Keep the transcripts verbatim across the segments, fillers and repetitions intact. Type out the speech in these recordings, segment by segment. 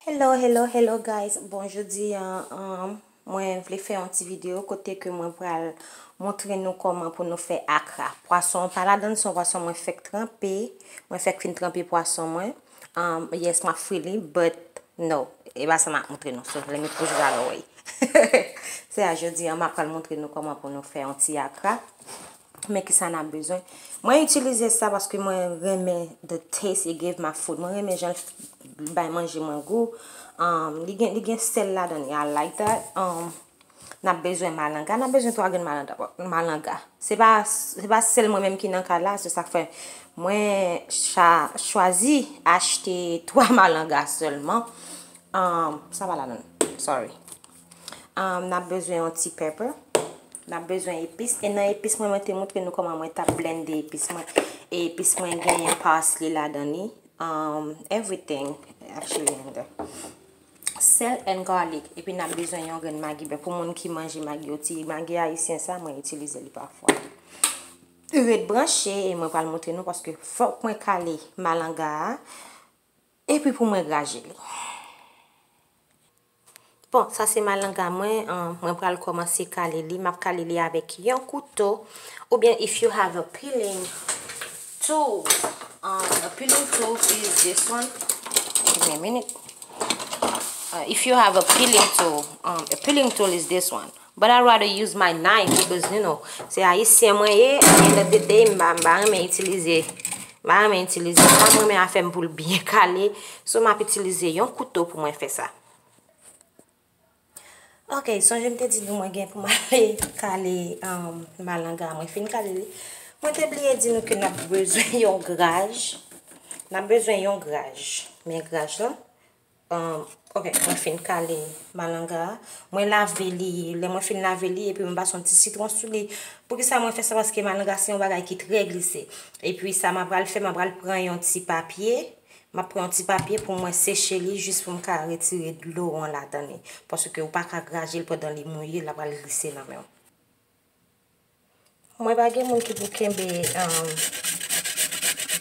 Hello, hello, hello guys. Bon, jodi a, um, mwen vle fè yon ti videyo kote ke mwen pral montre nou kòman pou nou fè akra. Pwason an pa ladan, se yon pwason mwen fèk tranpe. Mwen fèk fin tranpe pwason mwen. Um, yes, m ap fri li, but no. E pa sa m ap montre nou. So, let me push that away. Se a jodi a, m ap pral montre nou kòman pou nou fè yon ti akra. Men kisa n ap bezwen? Mwen itilize sa paske mwen renmen the taste it gave my food. Mwen renmen jan l bay manje mwen gou. Um, li gen, li gen sèl ladan li. I like that. Um, n ap bezwen malanga. N ap bezwen twa grenn malanga. Malanga. Se pa, se pa sèl mwen menm ki nan kay la, se sa k fè mwen cha-, chwazi achte twa malanga sèlman. Um, sa pa ladan. Sorry. Um, n ap bezwen yon ti pepper. N ap bezwen epis. E nan epis mwen, mwen te montre nou kòman mwen t ap blende epis mwen. E epis mwen genyen parsley ladan li. Um, everything actually in there. Sèl and garlic. Epi n ap bezwen yon grenn magi bè. Pou moun ki manje magi, yo ti magi ayisyen sa, mwen itilize li pafwa. Ret branche, e mwen pral montre nou paske fòk mwen kale malanga a. Epi pou mwen graje li. Bon, sa se malanga mwen, um, mwen pral kòmanse kale li. M ap kale li avèk yon kouto, oubyen if you have a peeling tool, um, a peeling tool is this one. Give me a minute. Uh, if you have a peeling tool, um, a peeling tool is this one. But I rather use my knife because, you know, se ayisyen mwen ye, at the end of the day, m pa, m pa renmen itilize, m pa renmen itilize sa, m renmen afè m pou l byen kale. So, m ap itilize yon kouto pou mwen fè sa. Ok, sonje m te di nou mwen gen pou m ale kale, um, malanga. Mwen fin kale li. Mwen te bliye di nou ke n ap bezwen yon graj. N ap bezwen yon graj. Men graj lan, um, ok, mwen fin kale malanga a. Mwen lave li. Lè mwen fin lave li, epi mwen pase yon ti sitwon sou li. Poukisa mwen fè sa? Paske malanga se yon bagay ki trè glise. Epi sa m ap pral fè, m ap pral pran yon ti papye. M ap pran yon ti papye pou mwen seche li jis pou m ka retire dlo an ladan li. Paske ou pa ka graje l pandan li mouye, l ap pral glise nan men w. Mwen pa gen moun ki pou kenbe, um,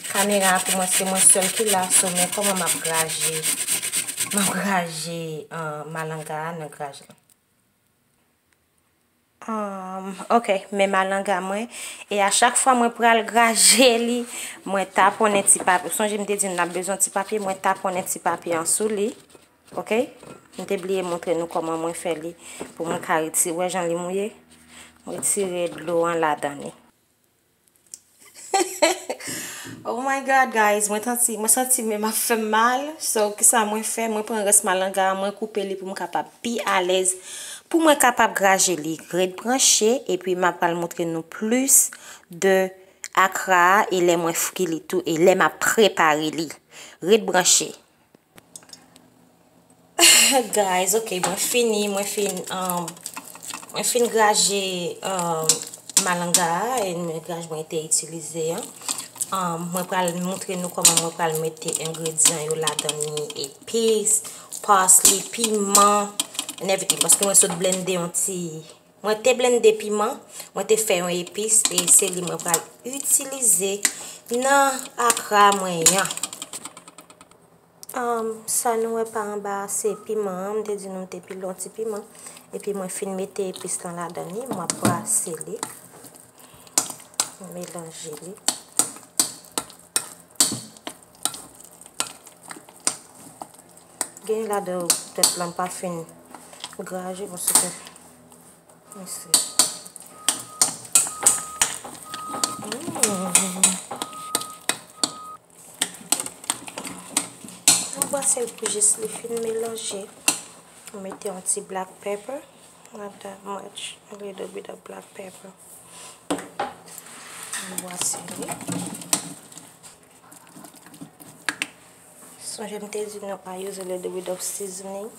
kamera a pou mwen, se mwen sèl ki la, so men kòman m ap graje, m ap graje, um, malanga a nan graj la. Um, ok, men malanga mwen. E a chak fwa mwen pral graje li, mwen taponnen ti papye. Sonje m te di nou n ap bezwen ti papye, mwen taponnen ti papye an sou li. Ok? M te bliye montre nou kòman mwen fè li pou mwen ka retire. Wè jan li mouye? Mwen retire dlo an ladan li. Oh my God, guys, mwen santi, mwen santi men m ap fè m mal. So, kisa mwen fè? Mwen pran rès malanga a, mwen koupe li pou m kapab pi alèz, pou mwen kapab graje li ret branche, epi m ap pral montre nou plis de akra a, e lè mwen fri li tou, e lè m ap prepare li. Ret branche. Guys, ok, mwen fini, mwen fin, um, mwen fin graje, um, malanga a, e mwen graj mwen te itilize an. Um, mwen pral montre nou kòman mwen pral mete engredyan yo ladan li, epis, parsley, piman, and everything. Paske mwen sot blende yon ti, mwen te blende piman, mwen te fè yon epis, e se li mwen pral itilize nan akra mwen an. Um, sa nou wè pa anba a, se piman an. M te di nou m te pile yon ti piman. Epi mwen fin mete epis lan ladan li, m ap brase li. Melanje li. Gen ladan yo poutèt lan pa fin graje, paske, mesi. Mm. Nou brase l pou jis li fin melanje. Mete yon ti black pepper. Not that much. A little bit of black pepper. Nou brase li. Sonje m te di nou I use a little bit of seasoning.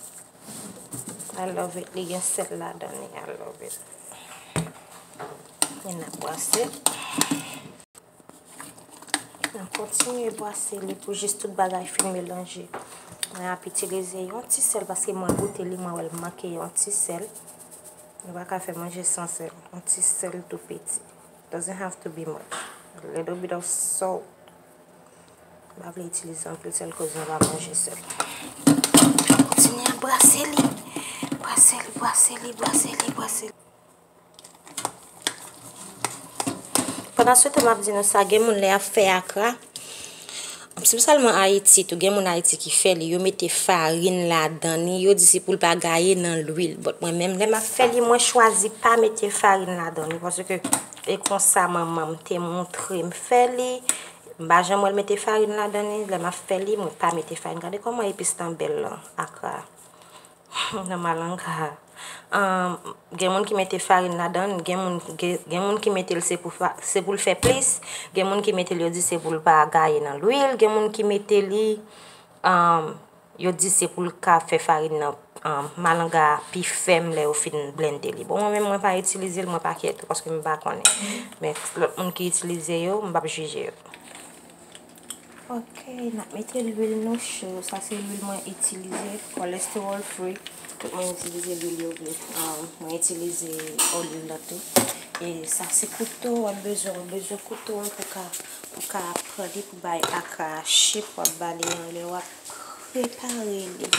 I love it. Li gen sèl ladan li. I love it. E n ap brase. N ap kontinye brase li pou jis tout bagay fin melanje. Mwen ap itilize yon ti sèl paske mwen goute li, mwen wè l manke yon ti sèl. Nou pa ka fè manje san sèl. Yon ti sèl tou piti. Doesn't have to be much. A little bit of salt. M pa vle itilize anpil sèl koz nou pa manje sèl. Li brase, li brase. Pandanstan, m ap di nou sa, gen moun lè y ap fè akra, espesyalman Ayiti tou, gen moun Ayiti ki fè li, yo mete farin ladan li, yo di se pou l pa gaye nan lwil. But mwen menm, lè m ap fè li, mwen chwazi pa mete farin ladan li, paske e konsa manman m te montre m fè li. M pa janm wè l mete farin ladan li, lè m ap fè li, mwen pa mete farin. Gade kòman epis lan bèl lan, akra. Nan malanga. Ahn, gen moun ki mete farin ladan l, gen moun, gen, gen moun ki mete l se pou fa-, se pou l fè plis, gen moun ki mete l yo di se pou l pa gaye nan lwil, gen moun ki mete li, ahn, yo di se pou l ka fè farin nan, ahn, malanga pi fèm lè yo fin blende li. Bon, mwen menm, mwen pa itilize l, mwen pa kè tou, paske m pa konnen. Men lòt moun ki itilize yo, m p ap jije yo. Ok, n ap mete lwil nou cho. Sa se lwil mwen itilize, cholesterol free. Tout moun itilize lwil yo vle. Um, mwen itilize oliv la tou. E sa se kouto w ap bezwen. W ap bezwen kouto w pou ka, pou ka pran li, pou bay akra a shape w ap ba li an lè w ap prepare li.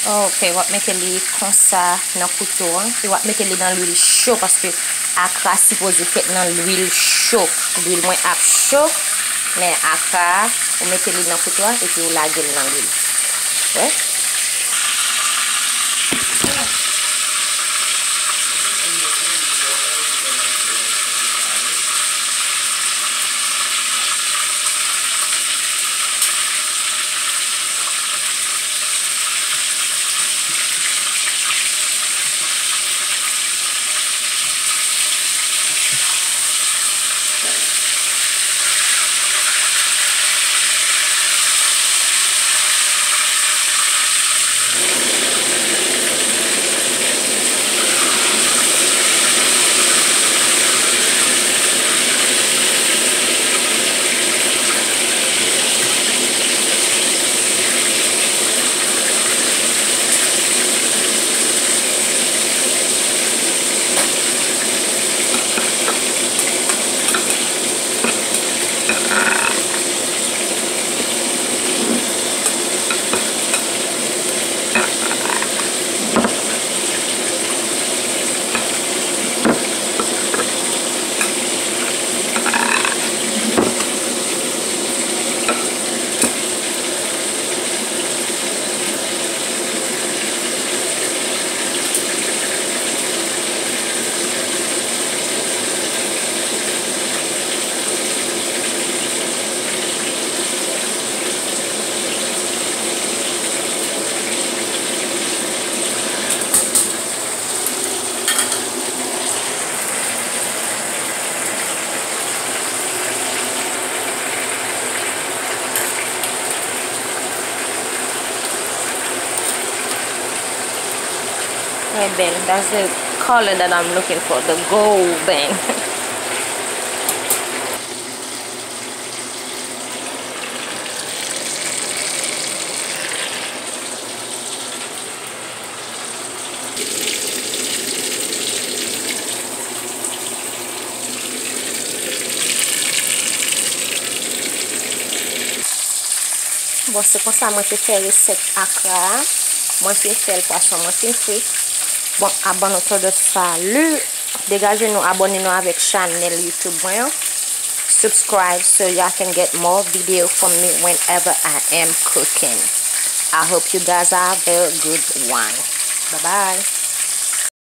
Ok, w ap mete li konsa nan kouto an. E w ap mete li nan lwil cho paske akra sipoze fèt nan lwil cho. Lwil mwen ap cho, men akra a, ou mete li nan kouto a epi ou lage l nan lwil. Wè? Trè bèl. That's the color that I'm looking for, the golden. Bon, se konsa mwen te fè resèt akra a. Mwen fin fè l, pwason mwen fin fri. Bon, abann nou tout de salut. Degaje nou, abòne nou avèk chanèl YouTube mwen an. Subscribe so y'all can get more video from me whenever I am cooking. I hope you guys have a good one. Bye bye.